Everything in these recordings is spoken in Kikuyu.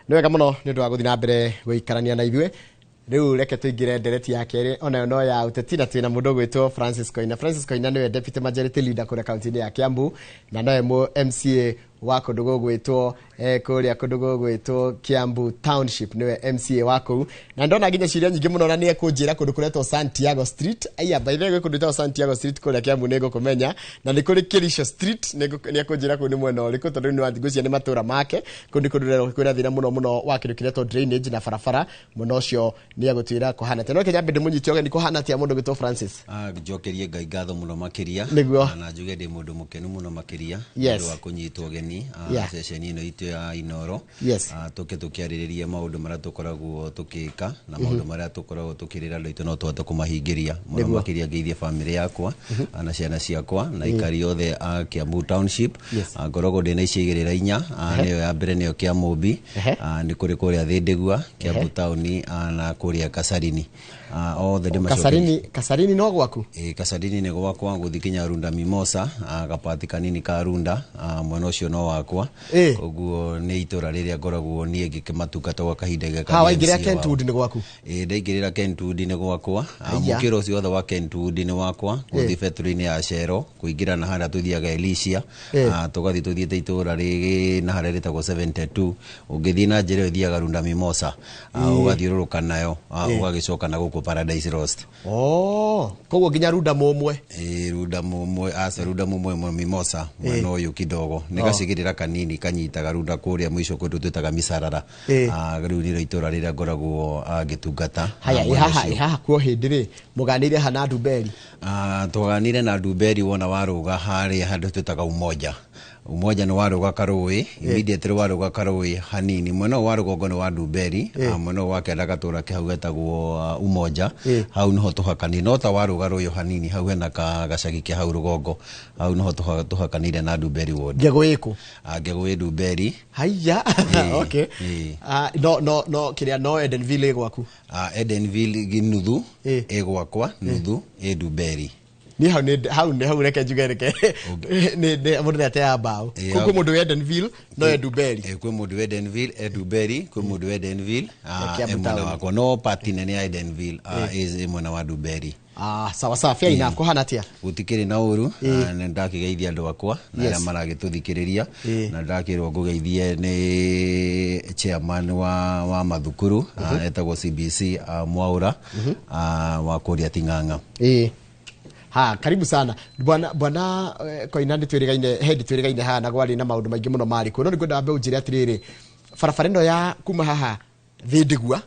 Nĩ wega mũno nĩ ũndũ wa gũthiĩ na mbere gũikarania na ithuĩ. Rĩu reke tũingĩre ndereti ya kerĩ, onayo no ya ũteti, na twĩna mũndũ ũgwĩtwo Francis Koina. Francis Koina nĩwe deputy majority leader kũrĩa kaunti-inĩ ya Kiambu, na nowe mũ MCA wa kũndũ gũgwĩtwo kũrĩa kũndũ gũgwĩtwo Kiambu Township, nĩwe MCA wa kũu. Na ndona nginya ciũria nyingĩ mũno, na nĩ ekũnjĩra kũndũ kũretwo Santiago Street. Aya, by the way, gwĩ kũndũ gwĩtagwo Santiago Street kũrĩa Kiambu, nĩ ngũkũmenya, na nĩ kũrĩ Kericho Street. Nĩ ekũnjĩra kũu nĩ mwena ũrĩkũ, tondũ nĩ ngwĩciria nĩ matũra make. Kũu nĩ kũndũ kwĩna thĩna mũno mũno wa kĩndũ kĩretwo drainage na barabara mũno. Ũcio nĩ egũtwĩra kũhana atĩa. No kenya mbere ndĩmũnyite ũgeni. Kũhana atĩa, mũndũ gwĩtwo Francis? Njokerie Ngai ngatho mũno makĩria. Nĩguo. Na njuge ndĩ mũndũ mũkenu mũno makĩria nĩ ũndũ wa kũnyitwo ũgeni ceceni ĩno itũ ya Inoro. Tũke tũkĩarĩrĩrie maũndũ marĩa tũkoragwo tũkĩka na maũndũ marĩa tũkoragwo tũkĩrĩra andũ aitũ no tũhote kũmahingĩria mũno. Makĩria ngeithie bamĩrĩ yakwa na ciana ciakwa na aikari othe a Kiambu Township. Ngoragwo ndĩna icigĩrĩra 4. Nĩyo ya mbere nĩyo Kĩamũmbi. Nĩ kũrĩ kũrĩa Thĩndĩgua, Kiambu taũni, na kũrĩa Kasarini. Othe ndĩmacokerie. Kasarini, Kasarini no gwaku? Ĩ, Kasarini nĩ gwakwa, gũthiĩ kinya Runda Mimosa, gapati kanini ka Runda, mwena ũcio no wakwa. Koguo nĩ itũra rĩrĩa ngoragwo niĩ ngĩkĩmatungata gwa kahinda gaka Ha ndĩ waingĩra MCA wao. Kentwood nĩ gwaku? Ĩ, ndaingĩrĩra Kentwood nĩ gwakwa. Aya. Mũkĩra ũcio wothe wa Kentwood nĩ wakwa, gũthiĩ betũrũ-inĩ ya Cero, kũingĩra na harĩa tũthiaga Elysia, tũgathiĩ tũthiĩte itũra rĩgĩ na harĩa rĩtagwo 72. Ũngĩthiĩ na njĩra ĩyo ĩthiaga Runda Mimosa, ũgathiũrũrũka nayo, ũgagĩcoka na gũkũ Paradise Lost. Oh, koguo nginya Runda mũmwe? Ĩ, Runda mũmwe, aca, Runda mũmwe Mimosa mwena ũyũ kidogo nĩ gacigĩrĩra kanini kanyitaga Runda kũrĩa mũico kũndũ twĩtaga Misarara. Rĩu nĩrĩo itũra rĩrĩa ngoragwo ngĩtungata. Haya. Mwena ĩ haha ũcio. Ĩ haha kuo hĩndĩ rĩ mũganĩire ha na Ndumberi? Twaganire na Ndumberi wona warũga harĩa handũ twĩtaga Umoja. Umoja nĩ warũga karũĩ, immediately warũga karũĩ hanini, mwena ũyũ wa rũgongo nĩ wa Ndumberi, mwena ũyũ wa kĩanda gatũra ke hau getagwo Umoja. Hau nĩho tũhakanire, no ta warũga rũĩ hanini hau hena gacagi ke hau rũgongo, hau nĩho tũhakanire na Ndumberi ward. Ngegũ ĩkũ? Ngegũ ĩ Ndumberi. Haya. Okay. No kĩrĩa no Edenville ĩ gwaku? Edenville gi nuthu ĩ gwakwa, nuthu ĩ Ndumberi. Niĩ hau nĩ hau nĩ hau, reke njuge, reke nĩ mũndũ nĩ ateaga mbaũ. Kũu kwĩ mũndũ wĩ Edenville no e Ndumberi. Kwĩ mũndũ wa Edenville e Ndumberi, kwĩ mũndũ wa Edenville Kiambu e mwena town. wakwa, no pati nene ya Edenville ĩ mwena wa Ndumberi. Ah, sawa sawa, fair enough. Kũhana atĩa? Gũtikĩrĩ na ũru. Nĩ ndakĩgeithia andũ akwa na arĩa maragĩtũthikĩrĩria, na ndakĩrwo ngũgeithie nĩ chairman wa mathukuru, etagwo CBC Mwaũra, wa kũrĩa Ting'ang'a. Ĩ ha, karibu sana bwana Koina. Nĩ twĩrĩgaine he twĩrĩgaine haha na gwarĩ na maũndũ maingĩ mũno marĩ kuo, no nĩ ngwenda wambe ũnjĩre atĩrĩrĩ, barabara ĩno ya kuma haha Thĩndĩgua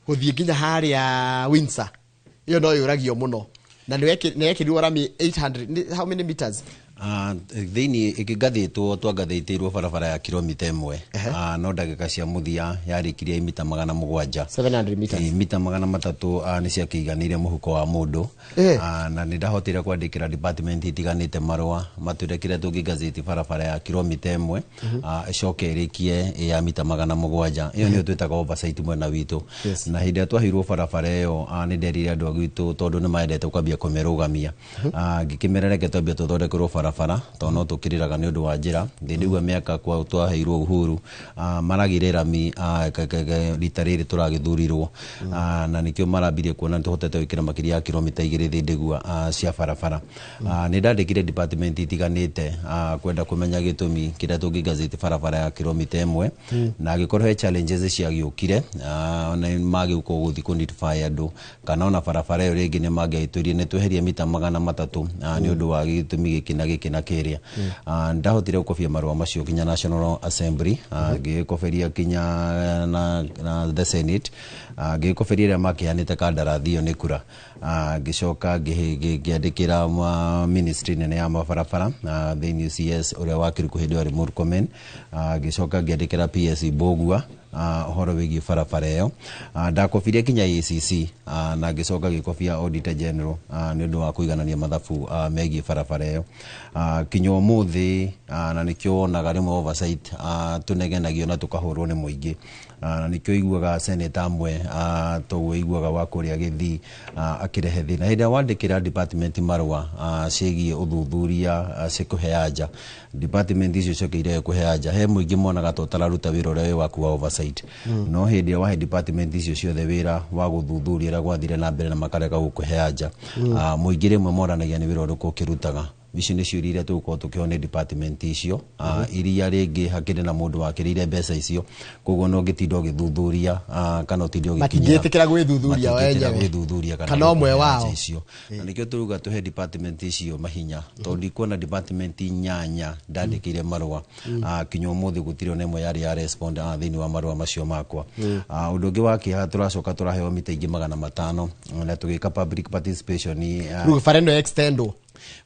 gũthiĩ nginya harĩa Windsor, ĩyo no yũragio mũno, na nĩ yekĩrirwo rami 800 how many meters? Thĩinĩ ĩkĩgathĩtwo, twangathĩtĩirwo barabara ya kilomita 1. No ndagĩka cia mũthia yarĩkirie mita 700. 700 meters. Ĩ, mita 300 nĩ ciakĩiganĩire mũhuko wa mũndũ. Na nĩ ndahotire kwandĩkĩra department itiganĩte marũa matwĩre kĩrĩa tũngĩgazĩti barabara ya kilomita 1 ĩcoke ĩrĩkie ĩ ya mita 700. Ĩyo nĩyo twĩtaga oversight mwena witũ. Na hĩndĩ ĩrĩa twaheirwo barabara ĩyo, nĩ nderire andũ a gwitũ, tondũ nĩ maendete kwambia kũmĩrũgamia, ngĩkĩmera reke twambie tũthondekerwo barabara, tondũ no tũkĩrĩraga nĩ ũndũ wa njĩra thĩndĩ mĩaka kwa twaheirwo uhuru. Maragĩire rami rita rĩrĩ tũragĩthurirwo. Na nĩkĩo marambirie kuona nĩ tũhotete gwĩkĩra makĩria ya kilomita 2 Thĩndĩgua cia barabara. Nĩ ndandĩkire department itiganĩte kwenda kũmenya gĩtũmi kĩrĩa tũngĩgazĩti barabara ya kilomita 1, na angĩkorwo he challenges ciagĩũkire, na magĩũka gũthiĩ kũ notify andũ, kana ona barabara ĩyo rĩngĩ nĩ mangĩagĩtwĩrire nĩ tweheria mita 300 nĩ ũndũ wa gĩtũmi gĩkĩ na gĩkĩ na kĩrĩa. Ndahotire gũkobia marũa macio kinya National Assembly, ngĩgĩkoberia kinya na the Senate, ngĩgĩkoberia ĩrĩa makĩheanĩte kandarathi ĩyo nĩ kura. Ngĩcoka ngĩandĩkĩra ministry nene ya mabarabara, thĩinĩ CS ũrĩa wakĩrĩ kuo hĩndĩ ĩyo arĩ Murkomen. Ngĩcoka ngĩandĩkĩra PS Mbũgua ũhoro wĩgiĩ barabara ĩyo. Ndakobirie kinya ACC, na ngĩcoka ngĩkobia Auditor General nĩ ũndũ wa kũiganania mathabu megiĩ barabara ĩyo kinya ũmũthĩ. Na nĩkĩo wonaga rĩmwe oversight tũnegenagio na tũkahũrwo nĩ mũingĩ. Na nĩkĩo iguaga seneta amwe toguo iguaga wa kũrĩa Gĩthii akĩrehe thĩna. Hĩndĩ ĩrĩa wandĩkĩra department marũa ciĩgiĩ ũthuthuria cikũhe anja, department icio ciokĩire kũhe anja, he mũingĩ monaga ta ũtararuta wĩra ũrĩa wĩ waku wa oversight. No hĩndĩ ĩrĩa wahe department icio ciothe wĩra wa gũthuthuria ũrĩa gwathire na mbere na makarega gũkũhe anja, mũingĩ rĩmwe moranagia nĩ wĩra ũrĩkũ ũkĩrutaga. Ici nĩ ciũria iria tũgũkorwo tũkĩheo nĩ department icio, iria rĩngĩ hakĩrĩ na mũndũ wakĩrĩire mbeca icio, koguo no ũngĩtinda ũgĩthuthuria kana ũtinde ũgĩkinyĩra Matingĩtĩkĩra gwĩthuthuria o matingĩtĩkĩra enyewe. gwĩthuthuria kana Kana ũmwe gũkũhe wao. anja icio. Na nĩkĩo tũruga tũhe department icio mahinya, tondũ ndikuona department inyanya ndandĩkĩire marũa, kinya ũmũthĩ gũtirĩ ona ĩmwe yarĩ ya respond thĩinĩ wa marũa macio makwa. Ũndũ ũngĩ wa kĩeha, tũracoka tũraheo mita ingĩ 500 na tũgĩka public participation Rĩu bara ĩno extendwo.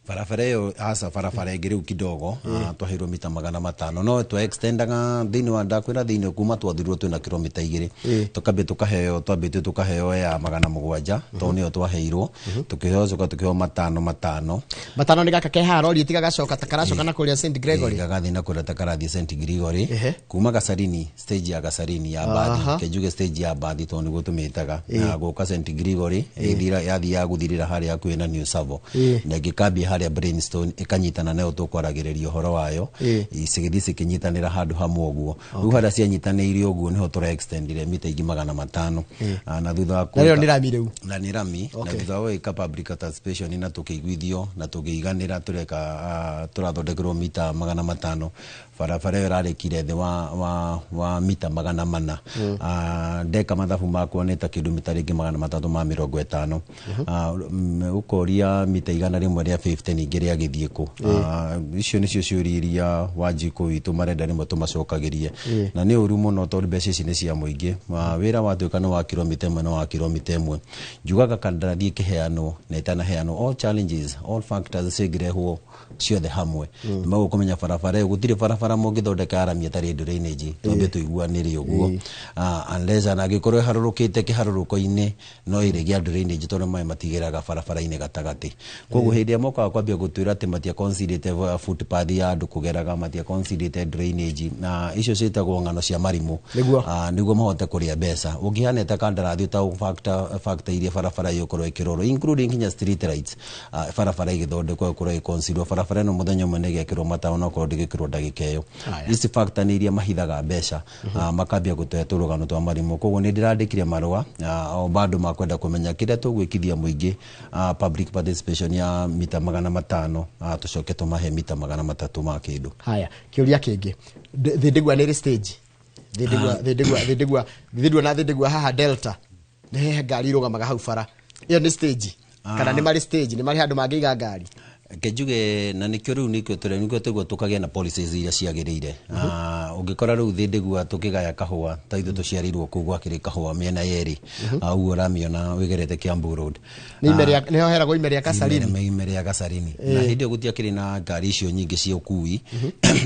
Barabara ĩyo aca, barabara ĩngĩ rĩu kidogo, twaheirwo mita 500, no twa extendaga thĩinĩ wa ndakwĩra thĩinĩ kuma twathirirwo twĩna kilomita 2. Tũkambia tũkaheo, twambĩtie tũkaheo ya 700, tondũ nĩyo twaheirwo, tũkĩheo, coka tũkĩheo matano matano. Matano nĩ gaka ke haha rori tiga gacoka ta karacoka na kũrĩa St Gregory. Gagathiĩ na kũrĩa ta karathiĩ St Gregory kuma Gacarini, stage ya Gacarini ya bathi, kenjuge stage ya bathi tondũ nĩguo tũmĩtaga, na gũka St Gregory ĩthira yathiĩ gũthirĩra harĩa hakuhĩ na New Savo, na ĩngĩkambia harĩa Brainstone ĩkanyitana nayo tũkwaragĩrĩria ũhoro wayo, cigĩthiĩ cikĩnyitanĩra handũ hamwe ũguo. Rĩu harĩa cianyitanĩire ũguo nĩho tũra extendire mita ingĩ 500. Na thutha wa Na rĩo nĩ rami rĩu. Na nĩ rami. Na thutha wa gwĩka public participation na tũkĩiguithio na tũkĩiganĩra, tũreka tũrathondekerwo mita 500, barabara ĩyo ĩrarĩkire thĩ wa mita 400. Ndeka mathabu makwa nĩ ta kĩndũ mita rĩngĩ 350. Ũkoria mita 150 ningĩ rĩagĩthiĩ kũ? Icio nĩcio ciũria iria Wanjikũ witũ marenda rĩmwe tũmacokagĩrie, na nĩ ũru mũno tondũ mbeca ici nĩ cia mũingĩ. Wĩra watuĩka nĩ wa kilomita 1 na wa kilomita 1, njugaga kandarathi ĩkĩheanwo na ĩtanaheanwo, all challenges, all factors cingĩrehwo ciothe hamwe, nĩ magũkũmenya barabara ĩyo gũtirĩ barabara mũngĩthondeka aramia ĩtarĩ drainage, twambe tũiguanĩre ũguo. Unless ona angĩkorwo ĩharũrũkĩte kĩharũrũko-inĩ, no ĩrĩgĩa drainage tondũ maĩ matigĩraga barabara-inĩ gatagatĩ. Koguo hĩndĩ ĩrĩa mokaga kwambia gũtwĩra atĩ matia considerate footpath ya andũ kũgeraga, matia considerate drainage, na icio ciĩtagwo ng'ano cia marimũ. Nĩguo mahote kũrĩa mbeca. Ũngĩhanete kandarathi ũta factor iria barabara ĩyo ĩkorwo ĩkĩrorwo, including nginya street lights, barabara ĩgĩthondekwo ĩkorwo ĩconsiderwo barabara ĩno mũthenya ũmwe nĩ ĩgekĩrwo matawa, no korwo ndĩgĩkĩrwo ndagĩka ĩyo. Ici factor nĩ iria mahithaga mbeca, makambia gũtũhe tũrũgano twa marimũ. Koguo nĩ ndĩrandĩkire marũa, o bado makwenda kũmenya kĩrĩa tũgwĩkithia mũingĩ, public participation ya mita 500, tũcoke tũmahe mita 300 ma kĩndũ. Haya, kĩũria kĩngĩ. Thĩndĩgua nĩ ĩrĩ stage? Thĩndĩgua, Thĩndĩgua, Thĩndĩgua, Thĩndĩgua na Thĩndĩgua haha Delta nĩ he ngari irũgamaga hau bara, ĩyo nĩ stage kana nĩ marĩ stage, nĩ marĩ handũ mangĩiga ngari? Kenjuge na nĩkĩo rĩu nĩkĩo tũrĩ nĩkĩo tũguo tũkagĩa na policies iria ciagĩrĩire. Ũngĩkora rĩu Thĩndĩgua tũkĩgaya kahũa, ta ithuĩ tũciarĩirwo kũu gwakĩrĩ kahũa mĩena yerĩ. Ũguo ũramĩona wĩgerete Kiambu Road. Nĩ ime rĩa nĩho heragwo ime rĩa Kasarini. Ime rĩa Gacarini, na hĩndĩ ĩyo gũtiakĩrĩ na ngari icio nyingĩ cia ũkui,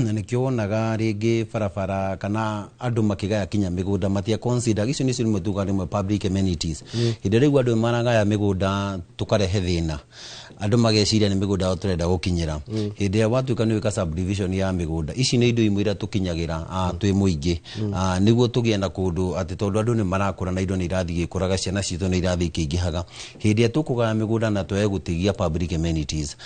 na nĩkĩo wonaga rĩngĩ barabara kana andũ makĩgaya kinya mĩgũnda matia consider icio nĩcio rĩmwe tugaga rĩmwe public amenities. Hĩndĩ ĩrĩa rĩu andũ maragaya mĩgũnda, tũkarehe thĩna, andũ mageciria nĩ mĩgũnda yao tũrenda gũkinyĩra. Hĩndĩ ĩrĩa watuĩka nĩ wĩka subdivision ya mĩgũnda, ici nĩ indo imwe iria tũkinyagĩra twĩ mũingĩ, nĩguo tũgĩe na kũndũ atĩ tondũ andũ nĩ marakũra na indo nĩ irathiĩ igĩkũraga, ciana citũ nĩ irathiĩ ikĩingĩhaga. Hĩndĩ ĩrĩa tũkũgaya mĩgũnda na twage gũtigia public amenities,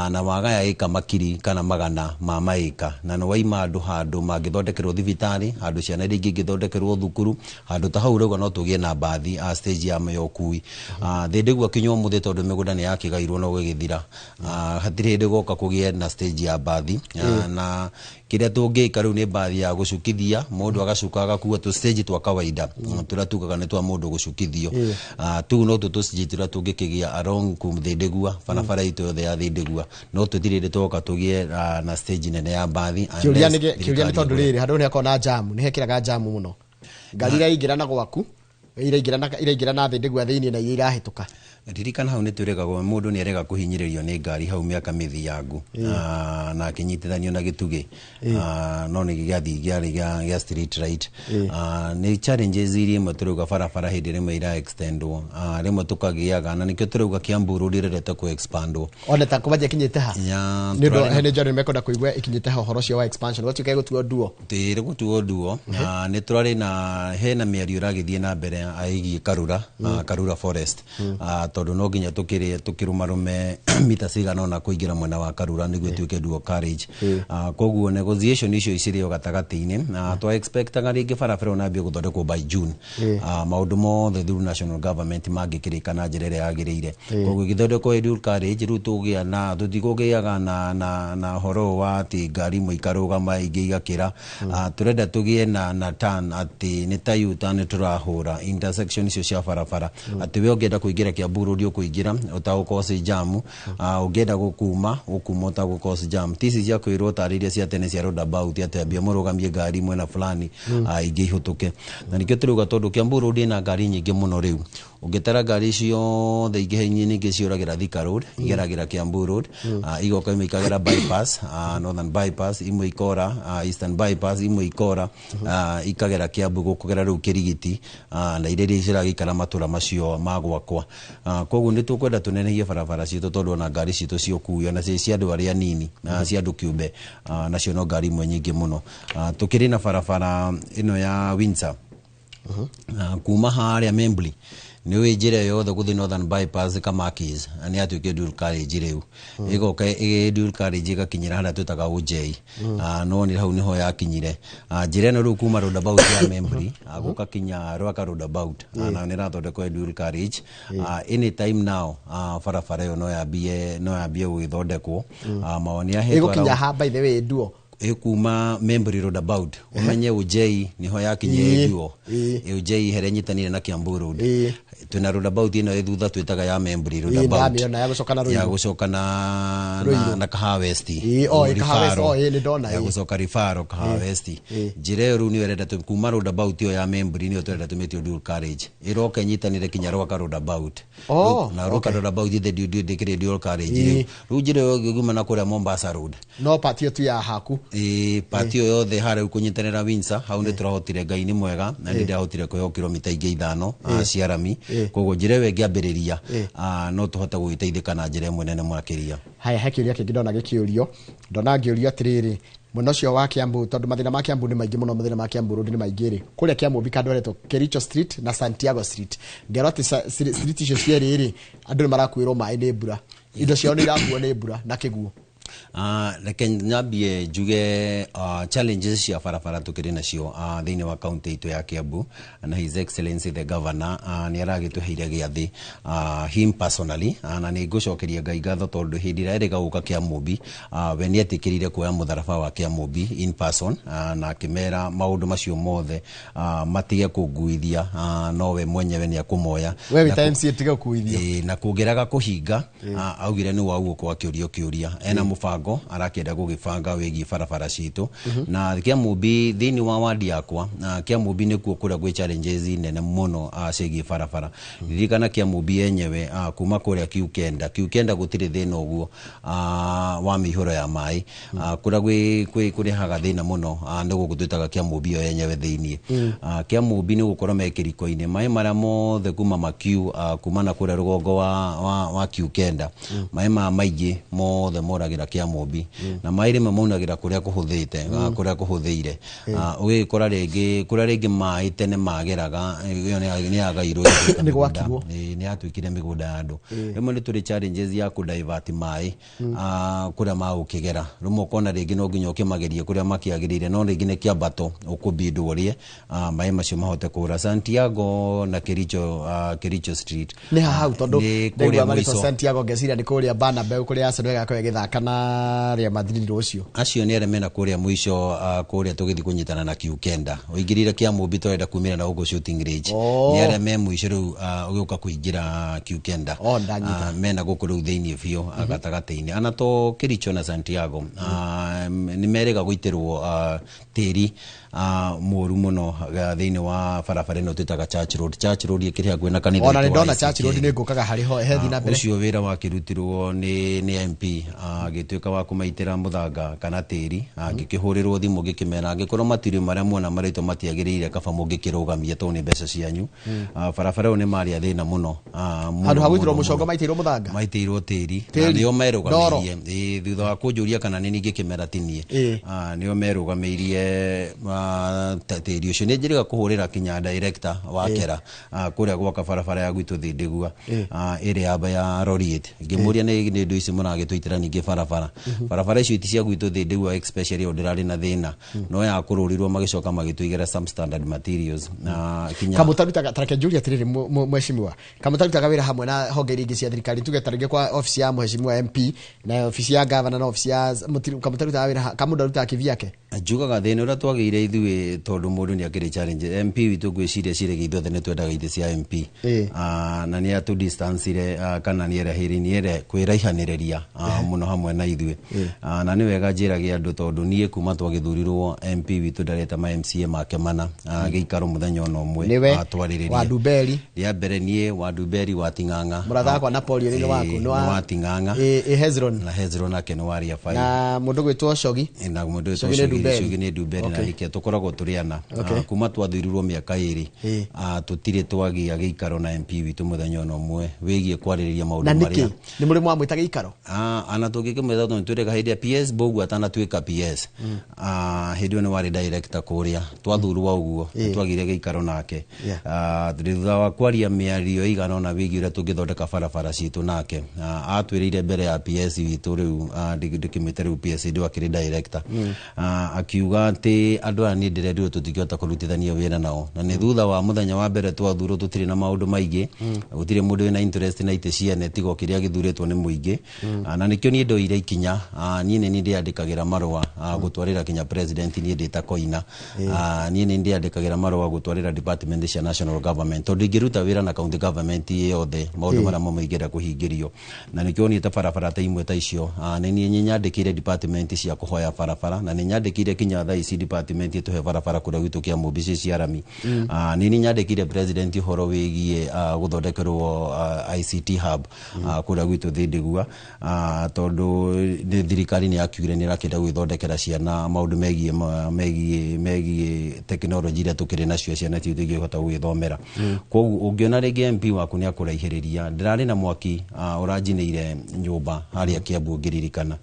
na wagaya ĩka makiri kana magana ma maĩka, na nĩ waima andũ handũ mangĩthondekerwo thibitarĩ, handũ ciana iria ingĩ ingĩthondekerwo thukuru, handũ ta hau rauga no tũgĩe na mbathi, stage ya ũkui. Thĩndĩgua kinya ũmũthĩ, tondũ mĩgũnda nĩ yakĩgairwo no gũgĩthira, hatirĩ hĩndĩ goka kũgĩe na stage ya mbathi. Na kĩrĩa tũngĩka rĩu nĩ mbathi ya gũcukithia, mũndũ agacuka agakua tũ stage twa kawaida tũrĩa tugaga nĩ twa mũndũ gũcukithio. Tũu no tũ stage tũrĩa tũngĩkĩgĩa along kum Thĩndĩgua, barabara itũ yothe ya Thĩndĩgua, no tũtirĩ hĩndĩ twoka tũgĩe na stage nene ya mbathi Kĩũria unless nĩ kĩũria nĩ thirikari tondũ ĩgũre. Rĩrĩ handũ nĩ hakoragwo na jamu, nĩ hekĩraga jamu mũno, ngari iria ingĩra na gwaku. Iraingĩra na thĩ ndĩgua thĩinĩ na iria irahĩtũka. Ririkana hau nĩ twĩrĩgagwo mũndũ nĩ arega kũhinyĩrĩrio nĩ ngari hau mĩaka mĩthiangu, na akĩnyitithanio na gĩtugĩ. No nĩ gĩathiĩ gĩarĩ gĩa street light. Nĩ challenges iria imwe tũrauga barabara hĩndĩ rĩmwe ira extendwo, rĩmwe tũkagĩaga na nĩkĩo tũrauga Kiambu Road ĩrendete kũ expandwo. One ta kũmanjia ĩkinyĩte ha? Ya, nĩ ũndũ tũrarĩ na- he nĩ njorĩ mekwenda kũigua ĩkinyĩte ha ũhoro ũcio wa expansion gwatuĩka ĩgũtuo nduo. Tĩrĩ gũtuo nduo na nĩ tũrarĩ na hena mĩario ĩragĩthiĩ na mbere ĩgiĩ Karura, Karura Forest, tondũ no nginya tũkĩrĩ tũkĩrũmarũme mita cigana ũna kũingĩra mwena wa Karura nĩguo ĩtuĩke dual carriage. Koguo negotiation icio cirĩ o gatagatĩ-inĩ na twa expectaga rĩngĩ barabara ĩyo nambie gũthondekwo by June, maũndũ mothe through national government mangĩkĩrĩka na njĩra ĩrĩa yagĩrĩire. Koguo ĩgĩthondekwo ĩ dual carriage, rĩu tũgĩa na tũtikũgĩaga na ũhoro ũyũ wa atĩ ngari imwe ikarũgama ingĩ igakĩra. Tũrenda tũgĩe na turn atĩ nĩ ta U-turn tũrahũra intersection icio cia barabara, atĩ we ũngĩenda kũingĩra Kiambu Road ũkũingĩra ũtagũcause jam, ũngĩenda gũkuma ũkuma ũtagũcause jam, ti ici cia kwĩrwo tarĩ iria cia tene cia roundabout atĩ ambia mũrũgamie ngari mwena fulani, ingĩ ihũtũke. Na nĩkĩo tũrauga tondũ Kiambu Road ĩna ngari nyingĩ mũno, rĩu ũngĩtara ngari ciothe ingĩ nyingĩ ciũragĩra Thika Road, igeragĩra Kiambu Road, igoka imwe ikagera bypass, Northern Bypass, imwe ikora Eastern Bypass, imwe ikora ikagera Kiambu gũkũgera rĩu Kĩrigiti, na iria iria ciragĩikara matũra macio ma gwakwa. Koguo nĩ tũkwenda tũnenehie barabara citũ tondũ ona ngari citũ cia ũkui ona cia andũ arĩa anini na cia andũ kĩũmbe, nacio no ngari imwe nyingĩ mũno. Tũkĩrĩ na barabara ĩno ya Windsor, kuma harĩa Membli nĩ ũĩ njĩra yothe gũthiĩ Northern Bypass Kamakis nĩ yatuĩkire dual carriage, rĩu ĩgoka ĩ dual carriage ĩgakinyĩra harĩa twĩtaga OJ. No nĩ hau nĩho yakinyire. Njĩra ĩno rĩu kuma roundabout ya Membli, gũka kinya Rwaka roundabout, nayo nĩ ĩrathondekwo ĩ dual carriage. Anytime now, barabara ĩyo no yambie gũgĩthondekwo. Mawoni ahetwo Ĩgũkinya ha, by the way, nduo? Ĩkuma Membri roundabout, ũmenye OJ niho yakinyire nduo. OJ harĩa nyitanire na Kiambu Road. Twĩna roundabout ĩno ĩ thutha twĩtaga ya Membri roundabout. Ndamĩona ya gũcoka na ya Ruiru. Gũcoka Ruiru. na Kahawa West. Ĩĩ, o, ĩ, Kahawa West, Rifaro. o, ĩ, nĩ ndona, Ya ĩ. gũcoka Rifaro Kahawa West. Njĩra ĩyo rĩu nĩyo ĩrenda kuma roundabout ĩyo ya Membri nĩyo tũrenda tũmĩtue dual carriage, ĩroka ĩnyitanĩre kinya Rwaka roundabout. Na Rwaka roundabout ithe ndĩkĩrĩ dual carriage. Rĩu njĩra ĩyo ĩngĩguma na kũrĩa Mombasa Road. No part ĩyo tu ya haku. Ĩĩ, part ĩyo yothe harĩa rĩu kũnyitanĩra Windsor hau nĩ tũrahotire, Ngai nĩ mwega, na nĩ ndĩrahotire kũheo kilomita ingĩ 5 cia rami. Koguo njĩra ĩyo ĩngĩambĩrĩria, no tũhote gũgĩteithĩka na njĩra ĩmwe nene makĩria. Haya, he kĩũria kĩngĩ ndona gĩkĩũrio, ndona ngĩũrio atĩrĩrĩ, mwena ũcio wa Kiambu, tondũ mathĩna ma Kiambu nĩ maingĩ mũno, mathĩna ma Kiambu Road nĩ maingĩ rĩ, kũrĩa Kiambu kandũ aretwo Kericho Street na Santiago Street, ngerwo atĩ street icio cierĩ rĩ, andũ nĩ marakuĩrwo maĩ nĩ mbura, indo ciao nĩ irakuo nĩ mbura na kĩguũ. Reke nyambie njuge challenges cia barabara tukĩrĩ nacio thĩinĩ wa kaunti itũ ya Kiambu, na His Excellency the Governor nĩ aragĩtũheire gĩathĩ, him personally, na nĩ ngũcokeria Ngai ngatho tondũ hĩndĩ ĩrĩa erĩga gũka Kĩamũmbi, we nĩ etĩkĩrire kuoya mũtharaba wa Kĩamũmbi in person, na akĩmera maũndũ macio mothe matige kũnguithia, no we mwenyewe nĩ akũmoya. We Na wĩta MCA tiga gũkuithio. Ĩĩ, na kũngĩraga kũhinga, augire nĩ waugũkwo akĩũrio kĩũria ena mũbango arakĩenda gũgĩbanga wĩgiĩ barabara citũ na Kĩamũmbi thĩinĩ wa wadi yakwa. Kĩamũmbi nĩkuo kũrĩa gwĩ challenges nene mũno ciĩgiĩ barabara. Ririkana Kĩamũmbi yenyewe, kuma kũrĩa Q9, Q9 gũtirĩ thĩna ũguo wa mĩihũro ya maĩ. Kũrĩa kũrehaga thĩna mũno, nĩ gũkũ twĩtaga Kĩamũmbi ĩyo yenyewe thĩiniĩ. Kĩamũmbi nĩ gũkorwo me kĩriko-inĩ, maĩ marĩa mothe kuma makiu, kuma na kũrĩa rũgongo wa Q9, maĩ maya maingĩ mothe moragĩra Kĩamũmbi, na maĩ rĩmwe maunagĩra kũrĩa kũhũthĩte, kũrĩa kũhũthĩire. Ũgĩkora rĩngĩ kũrĩa rĩngĩ maĩ tene mageraga, ĩyo nĩ yagairwo ĩgatuĩka Nĩ mĩgũnda. gwakirwo. Ĩĩ, nĩ yatuĩkire mĩgũnda ya andũ. Rĩmwe nĩ tũrĩ challenges ya kũ divert maĩ kũrĩa magũkĩgera. Rĩmwe ũkona rĩngĩ no nginya ũkĩmagerie kũrĩa makĩagĩrĩire, no rĩngĩ nĩ kĩambato ũkũbindwo ũrĩe maĩ macio mahote kũra Santiago na Kericho, Kericho Street. Nĩ ha hau? Tondũ Nĩ ndaigua kũrĩa marĩtwa mũico. Santiago ngeciria nĩ kũrĩa Bernabeu kũrĩa Arsenal ĩgakorwo ĩgĩthaka na Harĩa mathirirwo ũcio. Acio nĩ arĩa mena kũrĩa mũico, kũrĩa tũgĩthiĩ kũnyitana na Q9 ũingĩrire Kĩamũmbi, tũrenda kumĩra na gũkũ shooting range. Nĩ arĩa me mũico rĩu, ũgĩũka kũingĩra Q9. Oh, ndanyita. Mena gũkũ rĩu thĩinĩ biũ, gatagatĩ-inĩ ana to Kericho na Santiago, nĩ merĩga gũitĩrwo tĩri mũru mũno thĩinĩ wa barabara ĩno twĩtaga Church Road. Church Road ĩkĩrĩ hakuhĩ na kanitha Ona witũ nĩ wa ndona ICK. Church Road, nĩ ngũkaga harĩ ho hethi na mbere. Ũcio wĩra wakĩrutirwo nĩ MP, agĩtuĩka wa kũmaitĩra mũthanga kana tĩri. Ngĩkĩhũrĩrwo thimũ ngĩkĩmera angĩkorwo matirio marĩa muona marĩtwo matiagĩrĩire, kaba mũngĩkĩrũgamia tondũ nĩ mbeca cianyu. Barabara ĩyo nĩ marĩa thĩna mũno, mũno, Handũ ha gũitĩrwo mũno, mũcongo mũno. maitĩirwo mũthanga. Maitĩirwo tĩri na Tĩri. nĩo Ndoro. merũgamĩirie. Ĩĩ, thutha wa kũnjũria kana nĩ ningĩ kĩmera tinie, nĩo merũgamĩirie tĩri ũcio. Nĩ njĩrĩga kũhũrĩra kinya director wa kera, kũrĩa gwaka barabara ya gwitũ Thĩndĩgua, ĩrĩa yamba ya Roriet, ngĩmũria nĩ indo ici mũragĩtũitĩra ningĩ barabara barabara icio iti cia gwitũ Thĩndĩgua, especially ĩyo ndĩrarĩ na thĩna no ya kũrũrirwo, magĩcoka magĩtũigĩra some standard materials na kinya Kamũtarutaga, tareke njũrie atĩrĩrĩ, mheshimiwa, kamũtarutaga wĩra hamwe na honge iria ingĩ cia thirikari, tuge ta rĩngĩ kwa ofici ya mheshimiwa MP na ofici ya gavana na ofici ya kamũtarutaga wĩra kamũndũ arutaga kivyake? Njugaga thĩna ũrĩa twagĩire ithuĩ, tondũ mũndũ nĩ akĩrĩ challenge, MP witũ ngwĩciria cirĩgĩ ithuothe nĩ twendaga itĩ cia MP. Na nĩ atũ distancire, kana nĩ erahĩrĩ nĩ ere kwĩraihanĩrĩria mũno hamwe na ithuĩ. Na nĩ wega njĩrage andũ, tondũ niĩ kuma twagĩthurirwo MP witũ ndareta ma MCA make mana gĩikaro mũthenya ona ũmwe. Nĩwe twarĩrĩrie wa Ndumberi. Rĩa mbere niĩ wa Ndumberi wa Ting'ang'a. Mũratha wakwa Napoleon nĩ waku. Nĩ wa Ting'ang'a. Ĩ Hezron. Na Hezron nake nĩ wa Ria Five. Na mũndũ gwĩtwo Cogi. Na mũndũ wĩtwo Cogi nĩ Cogi. Ndumberi. Cogi nĩ Ndumberi na nĩkĩo tũkoragwo tũrĩ ana. Kuma twathurirwo mĩaka 2, tũtirĩ twagĩa gĩikaro na MP witũ mũthenya ona ũmwe wĩgiĩ kwarĩrĩria maũndũ Na marĩa nĩkĩ nĩ mũrĩ mwamwĩta gĩikaro? Ana tũngĩkĩmwĩta tondũ twĩrĩga hĩndĩ ya PS Bogu atanatuĩka PS, hĩndĩ ĩyo nĩ warĩ director kũrĩa twathurwo ũguo, nĩ twagĩire gĩikaro nake. Tũrĩ thutha wa kwaria mĩario ĩigana ũna wĩgiĩ ũrĩa tũngĩthondeka barabara citũ nake, atwĩrĩire mbere ya PS witũ rĩu, ndĩkĩmwĩte rĩu PS, hĩndĩ ĩyo akĩrĩ director, akiuga atĩ andũ aya niĩ ndĩrendirwo tũtingĩhota kũrutithania wĩra nao, na nĩ thutha wa mũthenya wa mbere twathurwo tũtirĩ na maũndũ maingĩ, gũtirĩ mũndũ wĩna interest na itĩ ciene tiga o kĩrĩa gĩthurĩtwo nĩ mũingĩ. Na nĩkĩo niĩ ndoire ikinya, niĩ nĩ niĩ ndĩandĩkagĩra marũa gũtwarĩra kinya president, niĩ ndĩ ta Koina. Niĩ nĩ ndĩandĩkagĩra marũa gũtwarĩra department cia national government, tondũ ingĩruta wĩra na county government yothe maũndũ marĩa mamwe ingĩenda kũhingĩrio, na nĩkĩo niĩ ta barabara ta imwe ta icio, nĩ niĩ nyandĩkĩire department cia kũhoya barabara, na nĩ nyandĩkĩire kinya thaa ici department ĩtũhe barabara kũrĩa gwitũ Kĩamũmbi ciĩ cia rami. Nĩ niĩ nyandĩkĩire president ũhoro wĩgiĩ gũthondekerwo ICT hub kũrĩa gwitũ Thĩndĩgua, tondũ nĩ thirikari nĩ yakiugire nĩ ĩrakĩenda gwĩthondekera ciana maũndũ megiĩ megiĩ tekinoronjĩ iria tũkĩrĩ nacio, ciana citũ ingĩhota gwĩthomera. Koguo ũngĩona rĩngĩ MP waku nĩ akũraihĩrĩria, ndĩrarĩ na mwaki ũranjinĩire nyũmba harĩa Kiambu ngĩririkana.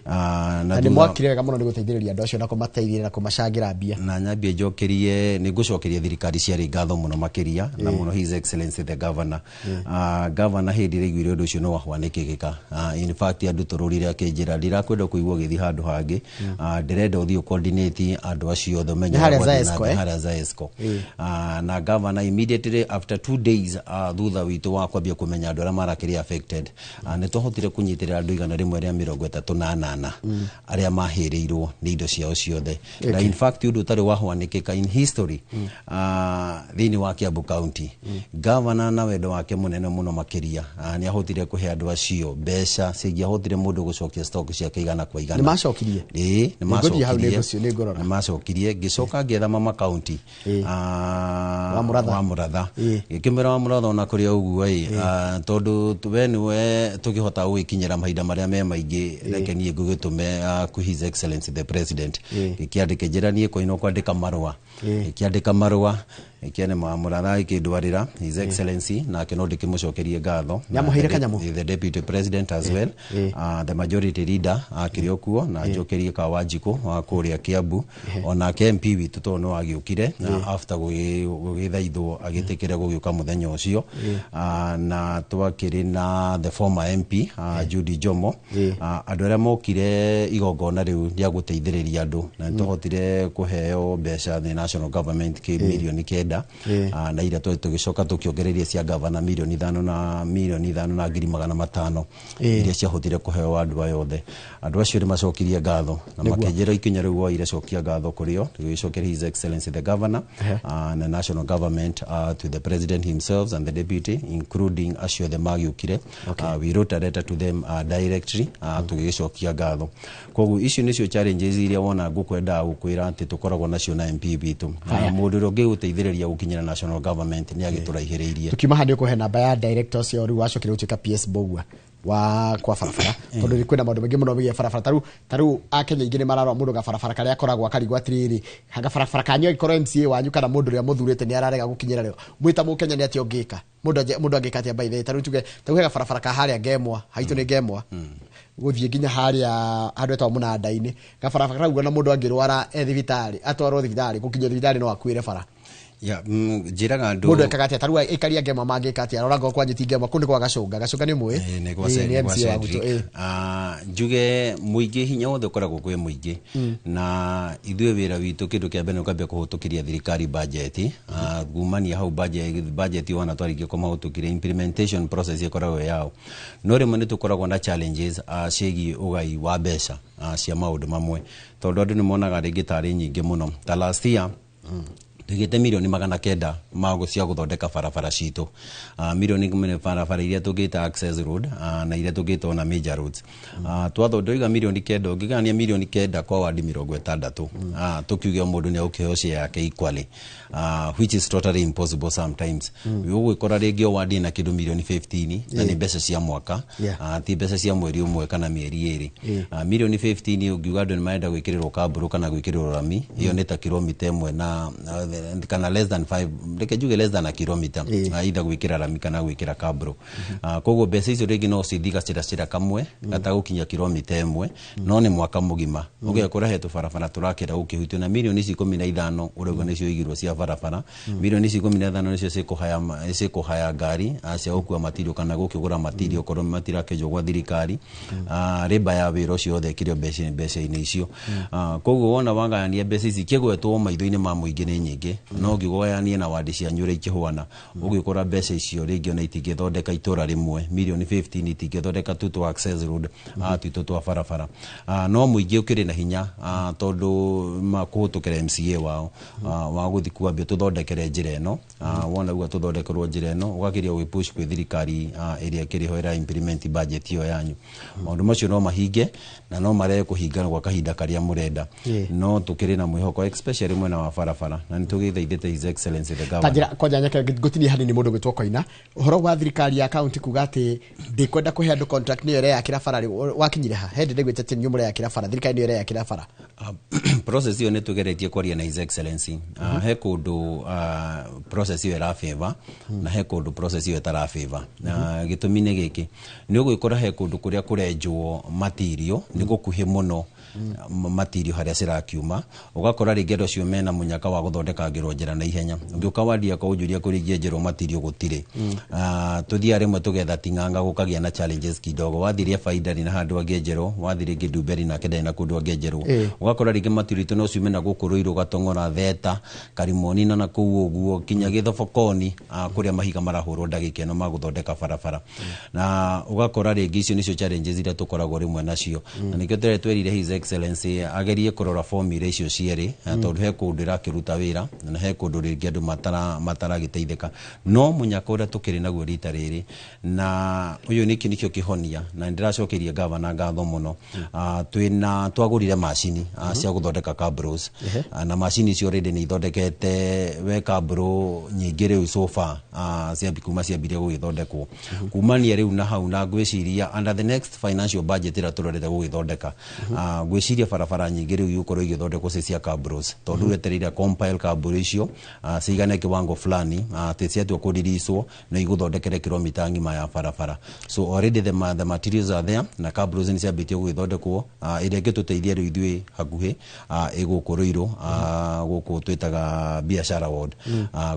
Na nĩ mwakire wega mũno nĩ gũteithĩrĩria andũ acio na kũmateithia na kũmacangĩra mbia. Na nyambie njokerie, nĩ ngũcokeria thirikari ciarĩ ngatho mũno makĩria, na mũno His Excellency the Governor. Governor hĩndĩ ĩrĩa aiguire ũndũ ũcio no wahwanĩkĩkĩka, in fact andũ tũrũrire akĩnjĩra ndirakwenda kũigua ũgĩthiĩ handũ hangĩ, ndĩrenda ũthiĩ coordinate andũ acio othe ũmenye Nĩ harĩa ũrĩa gwathiĩ na Zaesco, mbere eh? harĩa Zaesco. Na governor immediately after 2 days, thutha witũ wa kwambia kũmenya andũ arĩa marakĩrĩ affected, nĩ twahotire kũnyitĩrĩra andũ 138 arĩa mahĩrĩirwo nĩ indo ciao ciothe, na in fact ũndũ ũtarĩ wahwanĩkĩka in history thĩinĩ wa Kiambu County. Governor na wendo wake mũnene mũno makĩria, nĩ ahotire kũhe andũ acio mbeca cingĩahotire mũndũ gũcokia stock ciake igana kwa igana. Nĩ macokirie? Ĩĩ, nĩ Nĩngũthiĩ hau. macokirie. Nĩngũrora. Nĩ macokirie, ngĩcoka ngĩetha mama county. Wa Mũratha. Wa Mũratha. Ngĩkĩmwĩra wa Mũratha ona kũrĩ o ũguo ĩ, tondũ we nĩwe tũkĩhota gũgĩkinyĩra mahinda marĩa me maingĩ, reke niĩ ngũgĩtũme kwĩ His Excellency the President. Ngĩkĩandĩka, njĩra niĩ koinwo kwandĩka marũa, ngĩkĩandĩka marũa ĩkĩane Mũratha ĩkĩndwarĩra His Excellency, nake no ndĩkĩmũcokerie ngatho. Nĩamũheire Na kanyamũ? The deputy president as well, the majority leader akĩrĩ o kuo, na njokerie ka Wanjikũ wa kũrĩa Kiambu, onake MP witũ tondũ nĩ wagĩũkire na after gũgĩthaithwo agĩtĩkĩra gũgĩũka mũthenya ũcio. Na twakĩrĩ na the former MP, Judy Jomo. Andũ arĩa mokire igongona rĩu rĩa gũteithĩrĩria andũ, na nĩ twahotire kũheo mbeca the national government kĩ 9 million. kenda. Na iria tũgĩcoka tũkĩongereria cia gavana 5 million na 5,500,000 iria ciahotire kũheo andũ aya othe. Andũ acio nĩ macokirie ngatho na makĩnjĩra ikinya rĩu woire, cokia ngatho kũrĩ o. Tũgĩcokeria His Excellency the Governor na national government, to the president himself and the deputy, including acio othe magĩũkire. We wrote a letter to them directly, tũgĩgĩcokia ngatho. Koguo icio nĩcio challenges iria wona ngũkwendaga gũkwĩra atĩ tũkoragwo nacio na MP witũ. Mũndũ ũrĩa ũngĩgũteithĩrĩria gũkinyĩra national government nĩ agĩtũraihĩrĩirie. Tukiuma haha nĩ ũkũhe namba ya director ũcio rĩu wacokire gũtuĩka PS Mbugua wa kwa barabara, tondũ nĩ kwĩna maũndũ maingĩ mũno megiĩ barabara. Tarĩu akenya aingĩ nĩ mararora mũndũ gabarabara karĩa akoragwo akarigwo atĩrĩrĩ, gabarabara kanyu angĩkorwo MCA wanyu kana mũndũ ũrĩa mũthurĩte nĩ ararega gũkinyĩra rĩo, mwĩ ta mũkenya nĩ atĩa ũngĩka? Mũndũ angĩka atĩa? By the way, tarĩu tuge tarĩu he gabarabara ka harĩa Ngemwa haitũ, nĩ Ngemwa gũthiĩ nginya harĩa handũ etagwo mũnanda-inĩ, gabarabara kau ona mũndũ angĩrwara e thibitarĩ, atwarwo thibitarĩ, gũkinya thibitarĩ no akuĩre bara. Ya, njĩraga andũ. Mũndũ ekaga atĩa? Tarĩu aikari a Ngemwa mangĩka atĩa? Rora ngorwo kwanyu ti Ngemwa, kũu nĩ kwa Gacũnga. Gacũnga nĩ mũĩ? Nĩ gwa Ĩĩ, nĩ nĩ gwa MCA wa gwitũ. Cedric. Njuge mũingĩ, hinya wothe ũkoragwo kwĩ mũingĩ, na ithuĩ wĩra witũ kĩndũ kĩa mbere nĩ ũkambia kũhĩtũkĩria thirikari budget. Kumania hau budget wona twarĩkia kũmahĩtũkĩria, implementation process ĩkoragwo ĩ yao, no rĩmwe nĩ tũkoragwo na challenges ciĩgiĩ ũgai wa mbeca cia maũndũ mamwe, tondũ andũ nĩ monaga rĩngĩ tarĩ nyingĩ mũno. Ta last year tũigĩte 900 million ma cia gũthondeka barabara citũ, milioni barabara iria tũngĩta access road na iria tũngĩta ona major roads. Twathondoiga 9 million, ũngĩgania 9 million kwa wadi 60, tũkiuge o mũndũ nĩ agũkĩheo share yake equally, which is totally impossible sometimes. Ũgwĩkora rĩngĩ o wadi ĩna kĩndũ 15 million, na nĩ mbeca cia mwaka, ti mbeca cia mweri ũmwe kana mĩeri 2. 15 million ũngiuga andũ nĩ marenda gwĩkĩrĩrwo kambũrũ kana gwĩkĩrĩrwo rami, ĩyo nĩ ta kilomita 1 na kana less than 5, reke njuge less than a kilometer, either gwĩkĩra rami kana gwĩkĩra kambũrũ. Koguo mbeca icio rĩngĩ no cithiĩ gacĩra kamwe gatagũkinya kilomita 1, no nĩ mwaka mũgima. Ũgekora he tũbarabara tũrakĩra gũkĩhutio na milioni ici 15 ũrauga nĩcio igirwo cia barabara. Milioni ici 15 nĩcio cikũhaya ngari cia gũkua matirio kana gũkĩgũra matirio okorwo matirakĩenjwo gwa thirikari. Rĩmba ya wĩra ũcio yothe ĩkĩrĩo mbeca-inĩ icio. Koguo wona wagayania mbeca ici ikĩgwetwo maitho-inĩ ma mũingĩ nĩ nyingĩ, no ũngĩgayania na wandi cianyu ũrĩa ikĩhwana, ũgĩkora mbeca icio rĩngĩ ona itingĩthondeka itũra rĩmwe. 15 million itingĩthondeka tu twa access road, twitũ twa barabara. No mũingĩ ũkĩrĩ na hinya, tondũ kũhĩtũkĩra MCA wao, wa gũthiĩ kwambia tũthondekere njĩra ĩno. Wona uga tũthondekerwo njĩra ĩno, ũgakĩria ũgĩpush kwĩ thirikari ĩrĩa ĩkĩrĩ ho ĩra implement budget ĩyo yanyu. Maũndũ macio no mahinge na no marege kũhinga gwa kahinda karĩa mũrenda, no tũkĩrĩ na mwĩhoko, especially mwena wa barabara, na nĩ tũgĩthaithĩte His Excellency the Ta Governor. Njĩra kwanja nyake ngũtinie hanini, mũndũ gwĩtwo Koina, ũhoro wa thirikari ya kaunti kuga atĩ ndĩkwenda kũhe andũ contract, nĩyo ĩreyakĩra bara rĩ, wakinyire ha hĩndĩ ndĩgwĩte atĩ nĩ mũreyakĩra bara, thirikari nĩyo ĩreyakĩra bara? Process ĩyo nĩ tũgeretie kwaria na His Excellency. He kũndũ process ĩyo ĩra na he kũndũ process ĩyo ĩtara favor. Gĩtũmi nĩ gĩkĩ: nĩ ũgwĩkora he kũndũ kũrĩa kũrenjwo matirio nĩ gũkuhĩ mũno matirio harĩa cirakiuma, ũgakora rĩngĩ andũ acio mena mũnyaka wa gũthondekangĩrwo njĩra na ihenya. Ũngĩũka wadi yakwa ũnjũrie kũrĩa ingĩenjerwo matirio, gũtirĩ. Tũthiaga rĩmwe tũgetha ting'ang'a, gũkagĩa na challenges kidogo. Wathirie baida na handũ angĩenjerwo, wathiĩ rĩngĩ Ndumberi nake ndarĩ na kũndũ angĩenjerwo. Ũgakora rĩngĩ matirio itũ no ciume na gũkũ Rũirũ, Gatong'ora, Theta, Karimoni na kũu ũguo kinya Gĩthobokoni, kũrĩa mahiga marahũrwo ndagĩka ĩno ma gũthondeka barabara. Na ũgakora rĩngĩ icio nĩcio challenges iria tũkoragwo rĩmwe nacio, na nĩkĩo tũrĩa twerire His Excellency agerie kũrora formula icio cierĩ, tondũ he kũndũ ĩrakĩruta wĩra na he kũndũ rĩngĩ andũ mataragĩteithĩka. No mũnyaka ũrĩa tũkĩrĩ naguo rita rĩrĩ na ũyũ nĩkĩo nĩkĩo kĩhonia, na nĩndĩracokeria gavana ngatho mũno. Twĩna twagũrire macini cia gũthondeka cabros. Na macini icio already nĩ ithondekete we cabro nyingĩ rĩu so far, kuma ciambirie gũgĩthondekwo kumania rĩu na hau. Na ngwĩciria under the next financial budget ĩrĩa tũrorete gũgĩthondeka, ngwĩciria barabara nyingĩ rĩu igũkorwo igĩthondekwo ci cia cabros, tondũ wetereire compile cabro icio cigane kiwango fulani, atĩ ciatua kũriricwo no igũthondekere kilomita ng'ima ya barabara. So already the materials are there na cabros nĩ ciambĩtie gũgĩthondekwo. Ĩrĩa ĩngĩtũteithia rĩu ithuĩ hakuhĩ ĩ gũkũ Rũirũ, gũkũ twĩtaga Biashara ward.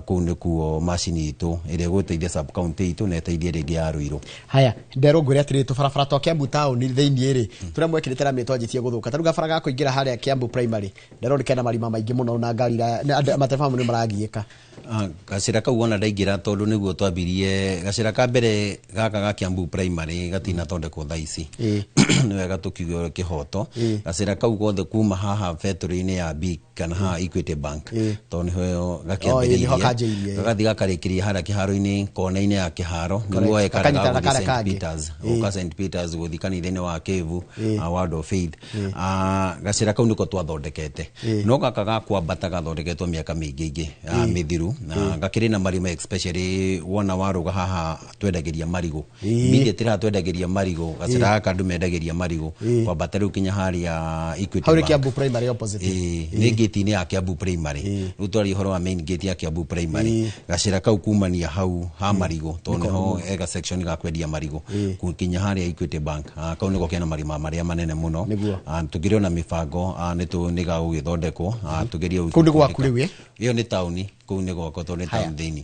Kũu nĩkuo macini itũ ĩrĩa ĩgũteithia sub county itũ na ĩteithie rĩngĩ ya Rũirũ. Haya, nderwo ngwĩre atĩrĩ, tũbarabara twa Kiambu taũni thĩiniĩ rĩ, tũrĩa mwekĩrĩte rami twanjĩtie gũthũka. gũthũka. Ta rĩu gabara ga kũingĩra harĩa Kiambu Primary nderwo kena marima maingĩ mũno na ngari matereba nĩ maragiĩka. Gacĩra kau ona ndaingĩra tondũ nĩguo twambirie gacĩra ka mbere gaka ga Kiambu Primary gatinathondekwo thaa ici. Nĩ wega tũkiuge kĩhoto. Gacĩra kau gothe kuma haha betũrĩ-inĩ ya B kana haha Equity Bank, tondũ nĩho nĩho gakĩambĩrĩirie, kanjĩirie. Gagathiĩ gakarĩkĩria harĩa kĩharo-inĩ, kona-inĩ ya kĩharo nĩguo Gakanyitana na gũthiĩ karĩa St kangĩ. Peters, gũka St Peters gũthiĩ kanitha-inĩ wa Kĩvu, Word of Faith. Gacĩra kau nĩko twathondekete, no gaka ga kwambata gathondeketwo mĩaka mĩingĩ ingĩ mĩthiru, na gakĩrĩ na marima, especially wona warũga haha twendagĩria marigũ. Immediately haha twendagĩria marigũ, gacĩra gaka andũ mendagĩria marigũ kwambata rĩu kinya harĩa Equity Hau nĩ Bank. Kiambu Primary opposite. Ĩĩ, nĩ gate-inĩ ya Kiambu Primary. Rĩu twaria ũhoro wa main gate ya Kiambu Primary, gacĩra kau kumania hau ha marigũ, tondũ nĩho ega section ga kwendia marigũ, kinya harĩa Equity Bank. Kau nĩko kena marima marĩa manene mũno. Nĩguo. Tũkĩrĩ ona mĩbango, nĩ gagũgĩthondekwo. Tũgerie Kũu nĩ gwaku rĩu, ĩ? Ĩyo nĩ taũni, kũu nĩ gwakwa tondũ nĩ taũni thĩinĩ.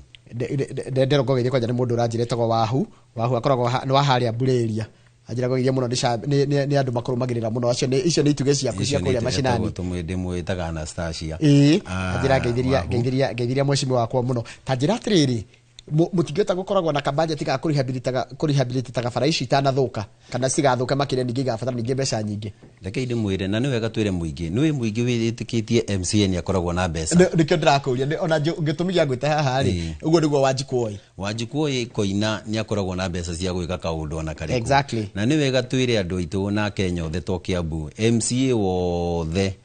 Nderwo ngogeithie kwanja nĩ mũndũ ũranjĩra etagwo Wahu. Wahu akoragwo nĩ wa harĩa Mburĩria, anjĩra ngogeithie mũno nĩ andũ makũrũmagĩrĩra mũno. Acio nĩ icio nĩ itugĩ ciaku cia kũrĩa macinani. Ndĩmwĩtaga Anastasia. Ĩĩ, anjĩra ngeithĩria Wahu. Ngeithĩria mheshimiwa wakwa mũno. Ta njĩra atĩrĩrĩ, mũtingĩhota gũkoragwo na kabajeti ga kũrehabilitaga bara ici itanathũka kana cigathũka makĩria, ningĩ igabatara ningĩ mbeca nyingĩ? Reke ndĩmwĩre, na nĩ wega twĩre mũingĩ, nĩwĩ mũingĩ wĩtĩkĩtie MCA nĩ akoragwo na mbeca. Nĩkĩo ndĩrakũria. Ona gĩtũmi gĩa gwĩte haha rĩ, ũguo nĩguo Wanjikũ oĩ. Wanjikũ Koina nĩ akoragwo na mbeca cia gwĩka kaũndũ ona karĩkũ. Na nĩ wega twĩre andũ aitũ na Kenya othe, to Kiambu, MCA wothe,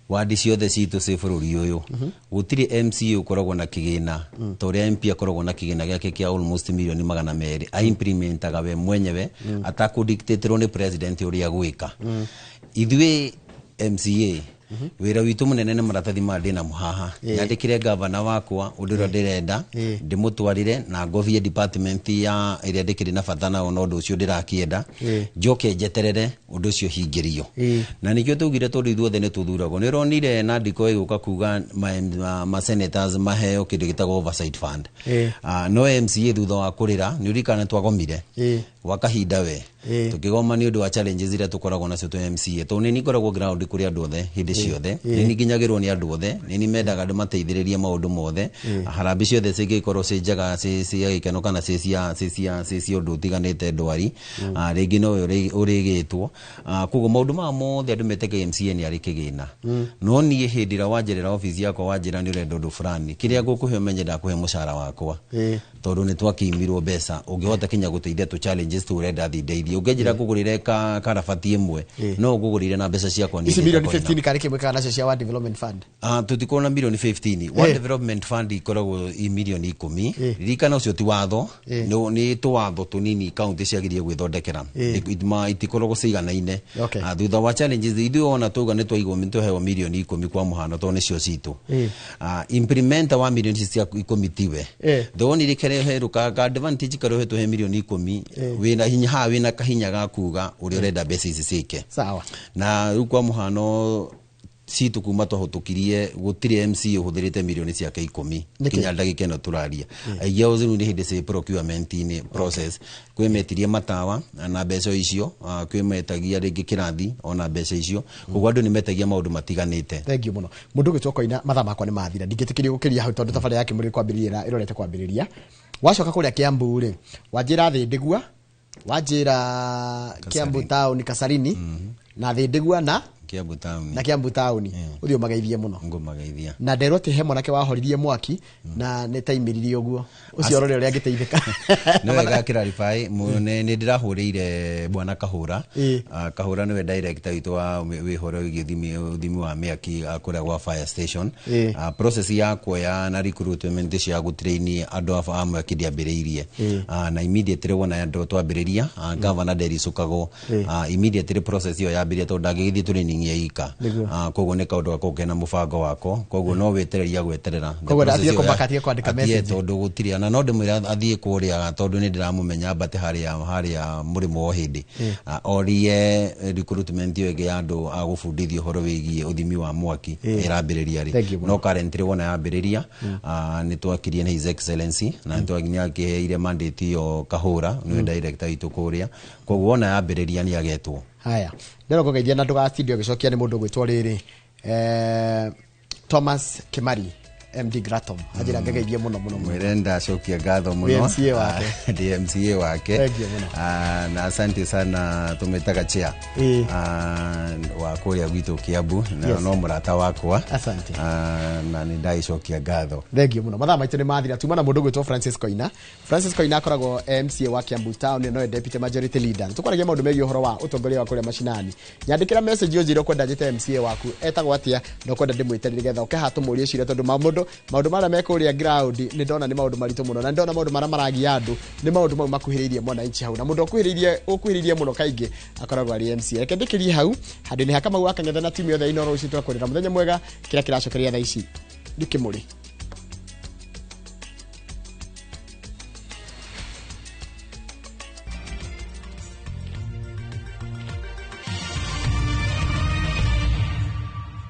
wadi ciothe citũ ci bũrũri ũyũ, gũtirĩ MCA ũkoragwo na kĩgĩna ta ũrĩa MP akoragwo na kĩgĩna gĩake kĩa almost milioni 200, aimplementaga we mwenyewe atakũdictaterwo nĩ president ũrĩa gwĩka. Ithuĩ MCA wĩra witũ mũnene nĩ maratathi maya ndĩnamo haha, nyandĩkĩre gavana wakwa ũndũ ũrĩa ndĩrenda, ndĩmũtwarĩre na ngobie department ya ĩrĩa ndĩkĩrĩ na bata nao, na ũndũ ũcio ndĩrakĩenda, njoke njeterere ũndũ ũcio hingĩrio. Na nĩkĩo twaugire, tondũ ithuothe nĩ tũthuragwo, nĩ ũronire Nandiko ĩgũka kuga ma senators maheo kĩndũ gĩtagwo oversight fund. No MCA thutha wa kũrĩra, nĩ ũririkana twagomire gwa kahinda we, tũkĩgoma nĩ ũndũ wa challenges iria tũkoragwo nacio twĩ MCA, tondũ nĩ nikoragwo ground kũrĩ andũ othe hĩndĩ ciothe, nĩ nikinyagĩrwo nĩ andũ othe, nĩ nimendaga andũ mateithĩrĩrie maũndũ mothe, harambĩ ciothe cingĩkorwo ciĩ njega, ciĩ cia gĩkeno kana ciĩ cia ũndũ ũtiganĩte, ndwari. Rĩngĩ nowe ũrĩgĩtwo. Koguo maũndũ maya mothe andũ metekagia MCA nĩ arĩ kĩgĩna, no niĩ hĩndĩ ĩrĩa wanjerera obici yakwa, wanjĩra nĩ ũrenda ũndũ fulani, kĩrĩa ngũkũhe ũmenye ndakũhe mũcara wakwa, tondũ nĩ twakĩimirwo mbeca ũngĩhota kinya gũteithia tũ challenges tũ ũrenda thiĩ ndeithie. Ũngĩnjĩra ngũgũrĩre karabati ĩmwe, no ngũgũrĩre na mbeca ciakwa niĩ Ici ndĩ milioni Koina. 15 karĩ kĩmwe kana nacio cia World Development Fund? Tũtikorwo na milioni 15. World Development Fund ikoragwo i milioni 10. Ririkana ũcio ti watho. Nĩ tũwatho tũnini kaunti ciagĩrĩire gwĩthondekera. Itikoragwo ciganaine. Thutha wa challenges ithuĩ ona twauga nĩ twaigwo nĩ twaheo milioni 10 kwa mũhano, tondũ nĩcio citũ. Implementer wa milioni ici cia 10 tiwe. Thonire kĩreherwo ka advantage karĩa ũhetwo he milioni 10, wĩna hinya haha, wĩna kahinya ga kuga ũrĩa ũrenda mbeca ici ciĩke. Sawa. Na rĩu kwa mũhano citũ kuma twahũtũkirie gũtirĩ MC ũhũthĩrĩte milioni ciake 10. Nĩkĩ? Kinya ndagĩka ĩno tũraria, aingĩ ao rĩu nĩ hĩndĩ ciĩ procurement-inĩ process. Kwĩ metirie matawa na mbeca icio, kwĩ metagia rĩngĩ kĩrathi ona mbeca icio, koguo andũ nĩ metagia maũndũ matiganĩte. Thank you mũno, mũndũ ũgĩtwo Koina. Mathaa makwa nĩ mathira, ndingĩtĩkĩrio gũkĩria hau tondũ tabarĩra ya Kĩmũrĩ kwambĩrĩria ĩrorete kwambĩrĩria. Wacoka kũrĩa Kiambu rĩ, wanjĩra Thĩndĩgua, wanjĩra Kiambu town Kasarini na Thĩndĩgua na Kiambu town. Na Kiambu town ũthiĩ ũmageithie mũno. Ngũmageithia. Na nderwo atĩ he mwanake wahoririe mwaki na nĩ taimĩririe ũguo ũcio, ũrore ũrĩa angĩteithĩka. Nĩ wega clarify. Nĩ ndĩrahũrĩire bwana Kahũra. Kahũra nĩwe director witũ wa wĩhoro wĩgiĩ ũthimi wa mĩaki, kũrĩa gwa fire station. Process ya kuoya na recruitment cia gũtrain andũ a mwaki ndĩambĩrĩirie. Na immediately wona andũ twambĩrĩria, governor ndericũkagwo. Immediately process ĩyo yambĩrĩria, tondũ ndangĩgĩthiĩ training ya ika. Koguo nĩ kaũndũ gakoragwo kena mũbango wako, koguo no wĩtereria gweterera The Koguo process atige ĩyo kũmaka, atige kwandĩka atige message. Tondũ gũtirĩ na no ndĩmwĩra athiĩ kũrĩa, tondũ nĩ ndĩramũmenya, ambate harĩa mũrĩmo wa hĩndĩ. Orie recruitment ĩyo ĩngĩ ya andũ a gũbundithio ũhoro wĩgiĩ ũthimi wa mwaki ĩrambĩrĩria rĩ. Thank you mũno. No currently wona yambĩrĩria, nĩ twakirie na His Excellency na nĩ akĩheire mandate ĩyo Kahũra, nĩwe director witũ kũrĩa, koguo wona yambĩrĩria nĩ agetwo. Haya, ndĩrenda kũgeithia na ndũgastudio gĩcokia nĩ mũndũ ũgwĩtwo rĩrĩ Thomas Kimari MD Gratom, anjĩra ngegeithie mũno mũno mũno. Mwĩre ndacokia ngatho mũno. Wĩ MCA wake. Ah, ndĩ MCA wake. Thank you mũno. Ah, na asante sana, tũmĩtaga chair Ah, wa kũrĩa gwitũ Kiambu na no mũrata wakwa. Asante. Ah, na nĩ ndagĩcokia ngatho. Thank you mũno, mathaa maitũ nĩ mathira. Tuma na mũndũ ũgwĩtwo Francis Koina. Francis Koina akoragwo MCA wa Kiambu Town, nowe deputy majority leader. Tũkwaragia maũndũ megiĩ ũhoro wa ũtongoria wa kũrĩa macinani. Nyandĩkĩra message ũnjĩre ũkwenda njĩte MCA waku etagwo atĩa na ũkwenda ndĩmwĩte nĩgetha ũke haha tũmũrie ciũria, tondũ maũndũ marĩa me kũrĩa ground nĩ ndona nĩ maũndũ maritũ mũno, na nĩ ndona maũndũ marĩa maragia andũ nĩ maũndũ mau makuhĩrĩirie mwananchi hau, na mũndũ ũkuhĩrĩirie mũno kaingĩ akoragwo arĩ MCA. Reke ndĩkĩrie hau handũ-inĩ ha Kamau wa Kang'ethe na timu yothe ya Inooro. Rũciũ twakwĩrĩra mũthenya mwega. Kĩrĩa kĩracokeria thaa ici ndikĩmũrĩ.